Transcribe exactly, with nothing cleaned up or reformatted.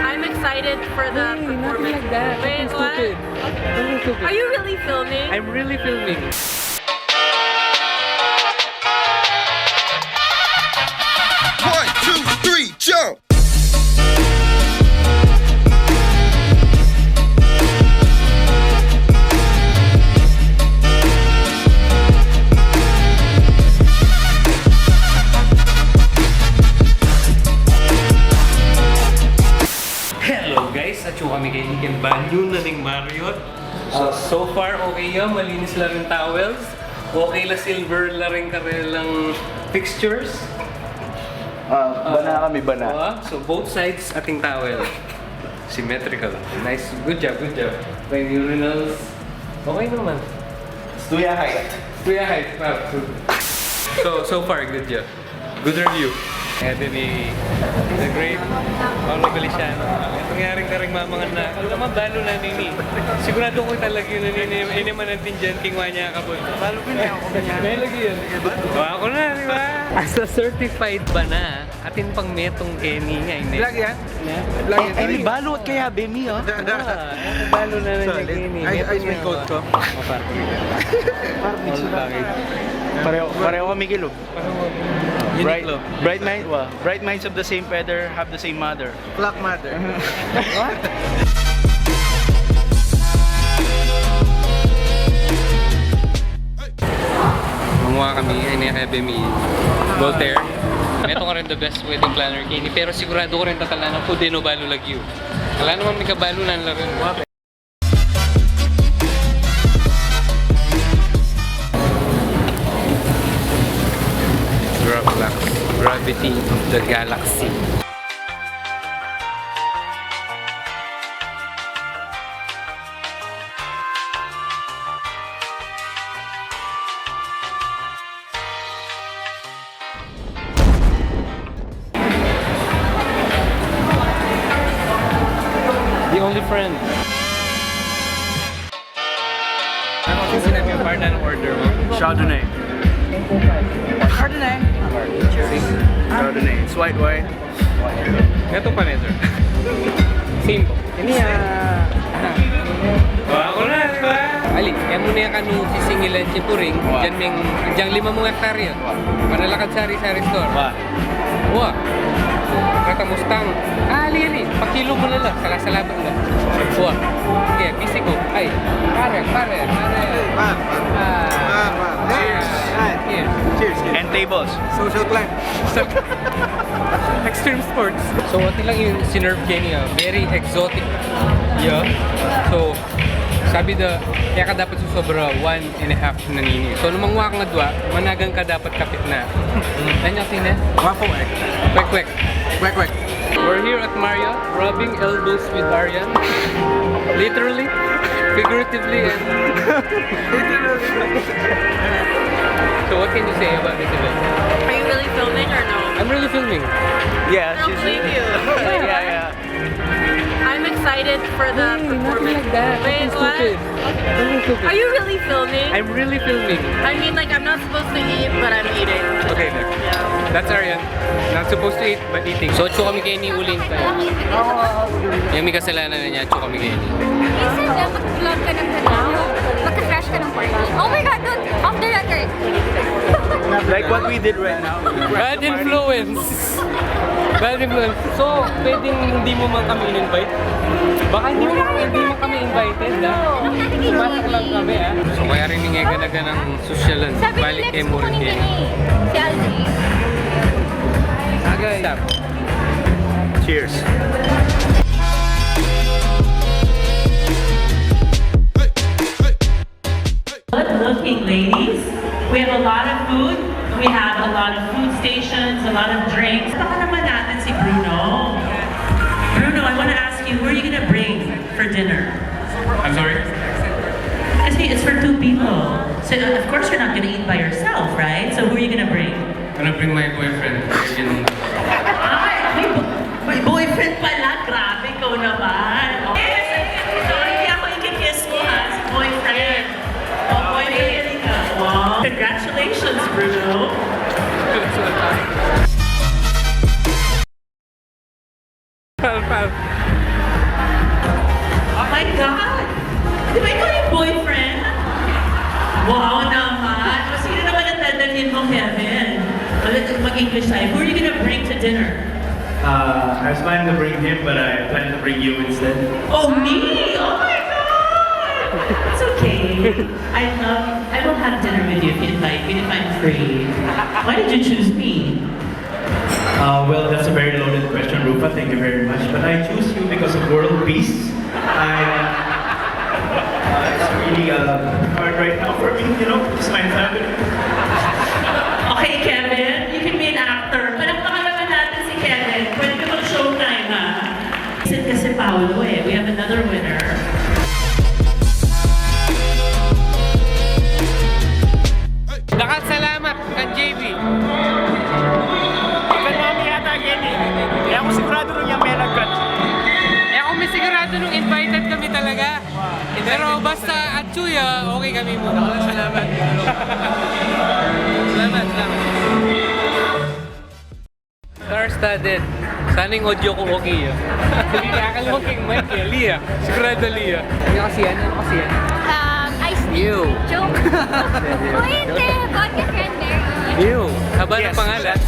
I'm excited for the Hey, nothing performance. Like that. Wait, Nothing what? Stupid. Nothing stupid. Are you really filming? I'm really filming. One, two, three, jump! Hello guys, atyu kami keni king banyu na ning Marriott. So, so far okay ya, malinis la ring towels. Okay la, silver la ring karelang fixtures. Ah, bana kami, bana. Ah, so both sides ating towel. Symmetrical. Nice. Good job, good job. May urinals. Okay naman. It's to your height. To your height, pare. So, so far, good job. Good review. Ayan ni the great Paolo Feliciano. Nangyari karing mamangan na. Ano naman, balo na nini. Sigurado ko talaga yun, nini, ini man ang tinjan, kingwa niya kabon. Balo ko niya, ako niya. May lagi yun. Wa ko na, di ba? As a certified bana, atin pang metung keni nga, ini. Vlog yan? Vlog yan. Eh, eh, may balo kaya, Bemi, oh. Ah, balo na na niya keni. Ay, ay, may coat ko. Pareho, pareho kami kilo. Uniqlo. Bright, bright mind, wa. Bright minds of the same feather have the same mother. Black mother. What? Manguha kami, ay, ini kaya Bemi. Voltaire. Ito nga rin the best wedding planner kini, pero sigurado ko rin tatala ng food, eh, no, balo lagyu. Wala naman may kabalo na rin. Gravlax, Gravity of the Galaxy. The only friend. Ano kasi sinabi yung partner ng order mo? Chardonnay. Chardonnay. Chardonnay. It's white wine. Ito pa, sir. Same. Ini, ah, Wa ko na, di ba? Ali, e mu ne kanu sisingilan si Puring, wa, diyan meng, diyan lima mung hektarya. Wa. Manalakad sari-sari store. Wa. Wa. Kata Mustang. Ali, ali, pakilu mu na la, sala-salaban la. Wa. Kaya, busy ko. Ay, pare, pare, pare. Pa, pa. Ah. Pa, pa. Cheers. Ah, cheers. Cheers. End tables. Social climb. Extreme sports. So, atin lang yung sinerve keni, ah, very exotic. Yeah. So, sabi da, kaya ka dapat susobra one and a half na nini. So, nung manguha ka ng dua, managan ka dapat kapit na. Ano yung tingnan? Wapo eh. Kwek, kwek. Kwek, kwek. We're here at Marriott, rubbing elbows with Arian. Literally, figuratively, and So what can you say about this event? Are you really filming or no? I'm really filming. Yeah, I don't believe you. Yeah, yeah. I'm excited for the performance. Hey, nothing like that. Wait, what? Nothing stupid. Nothing stupid. Are you really filming? I'm really filming. I mean, like, I'm not supposed to eat, but I'm eating. Okay, next. Yeah. That's Arian. Not supposed to eat, but eating. So, atsu kami keni, uli tayo. Yang may kasalanan na niya, atsu kami keni. Minsan dapat vlog ka ng ganun. Magka-crash ka ng party. Oh my God, don't. Off the record. Like what we did right now. Bad influence. Bad influence. So, pwedeng hindi mo man kami in-invite? Baka hindi mo, hindi mo kami invited, ha? Pumasok lang kami, ha? So, kaya rin nga ganaganang sosyalan. Sabi ni Lex, balik kay kukunin Morgan. Ka ni si Algie. Agay. Stop. Cheers. Good looking ladies. We have a lot of food. We have a lot of food stations, a lot of drinks. Baka naman natin si Bruno. Bruno, I want to ask you, who are you gonna bring for dinner? I'm sorry? Kasi it's for two people. So, of course, you're not gonna eat by yourself, right? So, who are you gonna bring? I'm gonna bring my boyfriend. Ay, may bo-, may boyfriend pala. Grabe, ikaw naman. Oh. Sorry, hindi ako ikikiss ko, ha, si boyfriend. Oh, boyfriend ka. Wow. Congratulations, Bruno. Pal, pal. God! Di ba ikaw yung boyfriend? Wow naman! O, sino naman ang dadalhin mo, Kevin? Mag-English tayo. Who are you gonna bring to dinner? Uh, I was planning to bring him, but I plan to bring you instead. Oh, me? Oh my God! It's okay. I love, I will have dinner with you if you invite me, if I'm free. Why did you choose me? Uh, well, that's a very loaded question, Rufa. Thank you very much. But I choose you because of world peace. I, uh, it's really, uh, hard right now for me, you know, it's my family. Okay, Kevin, you can be an actor. Palakpakan naman natin si Kevin. Pwede ka mag-showtime, ha? Kasi, kasi Paolo eh. We have another winner. Dakat salamat kan J B. Ikan mami yata yan eh. Kaya ako sigurado nung yan may nagkat. Kaya ako may sigurado nung invited kami talaga. Pero basta Atsuya, okay kami mo. Salamat. Salamat, salamat. Star-studded. Sana yung audio ko okay, ah. Sige, kakalungking mic, eh. Lia. Sigurado, Lia. Ano kasi yan? Ano kasi yan? Um, ice tea. Ew. Joke. Uy, hindi. Vodka cranberry. Ew. Haba ng pangalan.